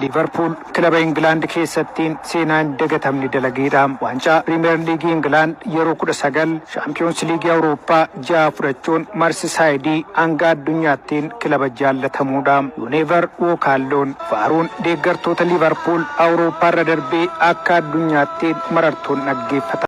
Liivarpuul kilaba Ingilaand keessattiin seenaa hin dagatamne dalageedha. Waancaa Piriimeer Liigii Ingilaand yeroo 19, Shaampiyoons Liigii Awurooppaa ja'a fudhachuun Marsisaayidii hanga addunyaattiin kilaba jaallatamuudha. You never walk alone faaruun deeggartoota Liivarpuul Awurooppaarra darbee akka addunyaattiin marartoon dhaggeeffata.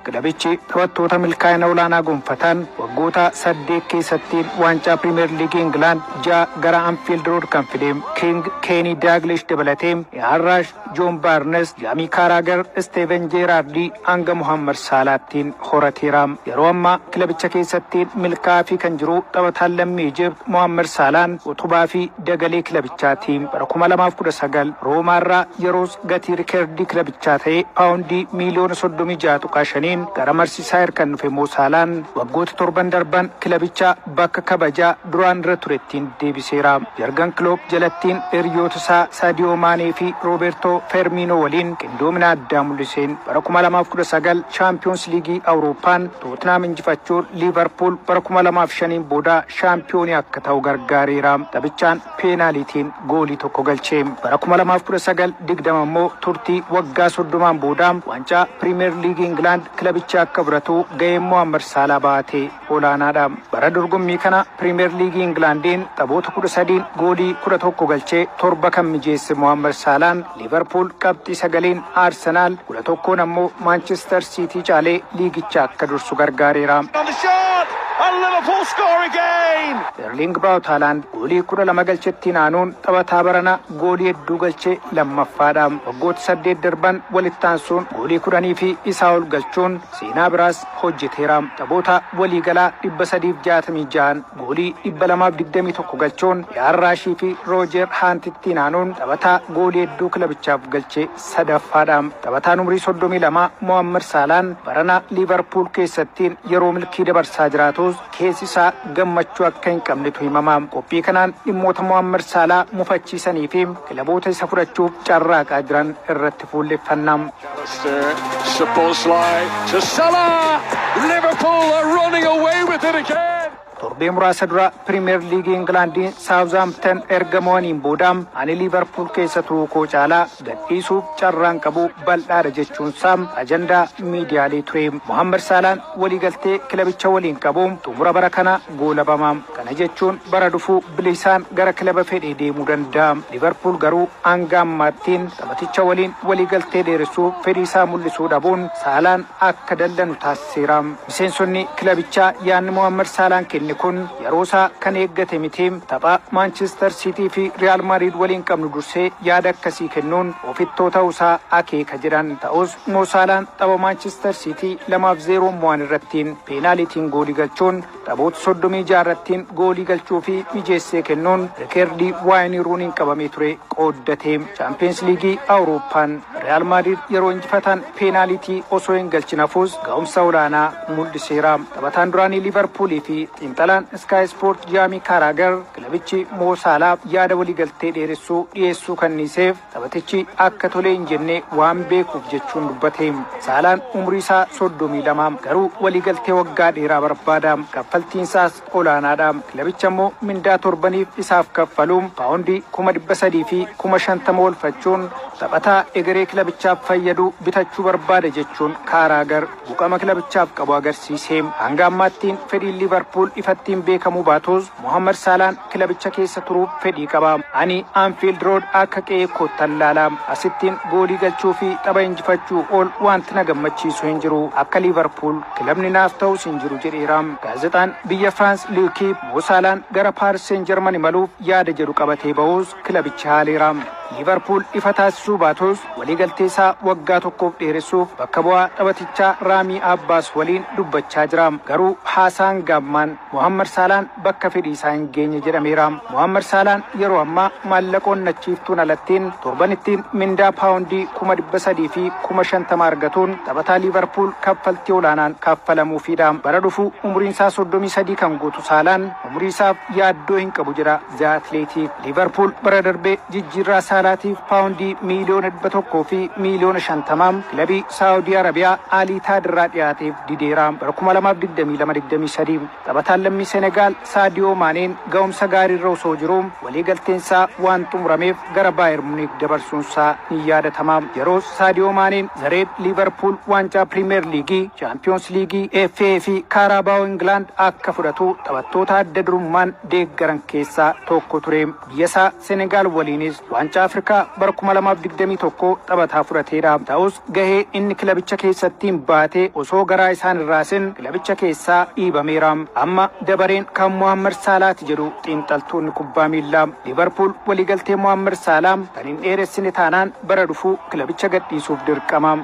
Kilabichi taphattoota milkaa'ina olaanaa gonfatan waggoota 8 keessattiin waancaa Piriimeer Liigii Ingilaand ja'a gara Anfield Road kan fide King Kenny Dalglish dabalatee Ian Rush, John Barnes, Jamie Carragher, Steven Gerrard hanga Mohammad Saalaattiin horateera. Yeroo ammaa kilabicha keessatti milkaa'aa fi kan jiru taphataan lammii Ijipt Mohammad Saalaan utubaa fi dagalee kilabichaati. Bara 2019 Roomaarraa yeroos gatii rikeerdii kilabichaa ta'e paawundii miiliyoona 36.5n gara Marsisaayir kan dhufe Mo Saalaan waggoota 7n darban kilabicha bakka kabajaa duraan irra turettiin deebiseera. Jurgen Klopp jalattiin hiriyoota isaa Sadio Maanee fi Roberto Firmino waliin qindoomina addaa mul'iseen bara 2019 Shaampiyoons Liigii Awurooppaan Tottenham injifachuun Liivarpuul bara 2005 booda shaampiyoonii akka ta'u gargaareera. Taphichaan peenaalitiin goolii tokko galche. Bara 2019 20 immoo turtii waggaa 30n booda waancaa Piriimeer Liigii Ingilaand kilabicha akka fudhatu ga'een Mohammad Saalaa baate olaanaadha. Bara dorgommii kana Piriimeer Liigii Ingilaandiin taphoota 13n goolii 11 galchee torba kan mijeesse Mohammad Saalaan Liivarpuul qabxii sagaliin, Aarsenaal 11n ammoo Maanchestar Siitii caalee liigicha akka dursu gargaareera. On the shot! And Liverpool score again! Erling Braut Haaland goolii 12 galchettiin aanuun taphataa barana goolii hedduu galchee lammaffaadha. Waggoota 8 darban walitti aansuun goolii 10 fi isaa ol galchuun seenaa biraas hojjeteera. Taphoota waliigalaa 366n goolii 221 galchuun Ian Rushii fi Roojer Haantittiin aanuun taphataa goolii hedduu kilabichaaf galchee sadaffaadha. Taphataan umurii 32 Mohammad Saalaan barana Liivarpuul keessattiin yeroo milkii dabarsaa jiraatus keessi isaa gammachuu akka hin qabnetu himama. Qophii kanaan dhimmoota Mohammad Saalaa mufachiisanii fi kilaboota isa fudhachuuf carraaqaa jiran irratti fuulleffanna. Alistair Szoboszlai to Salah! Liverpool are running away with it again! Torbee muraasa dura Pirimeer Liigii Ingilaandiin Saawuzaamten erga mo'aniin booda "Ani Liivarpuul keessa turuu koo caalaa gadhiisuuf carraan qabu bal'aadha" jechuun isaa ajandaa miidiyaalee ture. Mohammad Saalaan waliigaltee kilabicha waliin qabu xumura bara kana goolabama. Kana jechuun bara dhufuu bilisaan gara kilaba fedhee deemuu danda'a. Liivarpuul garuu hanga ammaattiin taphaticha waliin waliigaltee dheeressuuf fedhii isaa mul'isuu dhabuun Saalaan akka dallanu taasiseera. Miseensonni kilabichaa yaadni Mohammad Saalaan kenne kun yeroo isaa kan eeggate miti. Tapha Maanchestar Siitii fi Riyaal Maadriid waliin qabnu dursee yaada akkasii kennuun ofittoo ta'uusaa akeeka jedhan. Ta'us Mo Saalaan tapha Maanchestar Siitii 2-0 mo'an irrattiin peenaalitiin goolii galchuun taphoota 36 irrattiin goolii galchuu fi mijeessee kennuun rikeerdii Waayinii Ruuniin qabamee ture qooddate. Chaampiyeens Liigii Awurooppaan Riyaal Maadriid yeroo injifatan peenaalitii osoo hin galchin hafuus ga'umsa olaanaa mul'iseera. Taphataan duraanii Liivarpuulii fi xiinxalaan Sky Sport Jaamii Kaaraagar kilabichi Moo Saalaaf yaada waliigaltee dheeressuu dhiyeessuu kanniiseef taphatichi akka tolee hin jenne waan beekuuf jechuun dubbate. Saalaan umurii isaa 32, garuu waliigaltee waggaa dheeraa barbaada. Kaffaltiin isaas olaanaadha. Kilabicha immoo mindaa torbaniif isaaf kaffaluun paawundii 350,000 oolfachuun taphataa egeree kilabichaaf fayyadu bitachuu barbaada jechuun Kaaraagar buqama kilabichaaf qabu agarsiise. Hanga ammaattiin fedhiin Liivarpuul ifattiin beekamuu baatus Mohammad Saalaan kilabicha keessa turuuf fedhii qaba. "Ani Anfield Road akka qe'ee koottan laala. Asittiin goolii galchuu fi tapha injifachuu ol wanti na gammachiisu hin jiru. Akka Liivarpuul kilabni naaf ta'us hin jiru" jedheera. Gaazexaan biyya Firaans L'Equipe Mo Saalaan gara Paaris Seen Jarman imaluuf yaada jedhu qabatee bahus kilabichi haaleera. Liivarpuul ifa taasisuu baatus waliigaltee isaa waggaa tokkoof dheeressuuf bakka bu'aa taphatichaa Raamii Abbaas waliin dubbachaa jira. Garuu haasaan gaammaan Mohammad Saalaan bakka fedhii isaa hin geenye jedhameera. Mohammad Saalaan yeroo ammaa maallaqa onnachiiftuun alattiin torbanittiin mindaa paawundii 350,000 argatuun taphataa Liivarpuul kaffaltii olaanaan kaffalamuufidha. Bara dhufu umuriin isaa 33 kan guutu Saalaan umurii isaaf yaaddoo hin qabu jedha The Athletic. Liivarpuul bara darbee jijjiirraa Saalaa Saalaatiif paawundii 150,000,000 kilabii Saawudii Arabiyaa Al Ittihad irraa dhiyaateef dideera. Bara 2022-23 taphataan lammii Senegaal Saadiyoo Maaneen ga'umsa gaariirra osoo jiru waliigalteensaa waan xumurameef gara Baayer Muniik dabarsuunsaa ni yaadatama. Yeroo Saadiyoo Maaneen zareen Liivarpuul waancaa Piriimeer Liigii, Chaampiyoons Liigii, FA fi Kaaraabaa'oo Ingilaand akka fudhatu taphattoota adda durummaan deeggaran keessaa tokko ture. Biyya isaa Senegaal waliinis waancaa Afrikaa bara 2021 taphataa fudhateedha. Ta'us gahee inni kilabicha keessatti hin baate osoo garaa isaan hin raasin kilabicha keessaa dhiibameera. Amma dabareen kan Mohaammed Saalaati jedhu xiinxaltoonni kubbaa miillaa. Liivarpuul waliigaltee Mohaammed Saalaa kan hin dheeressine taanaan bara dhufu kilabicha gadhiisuuf dirqama.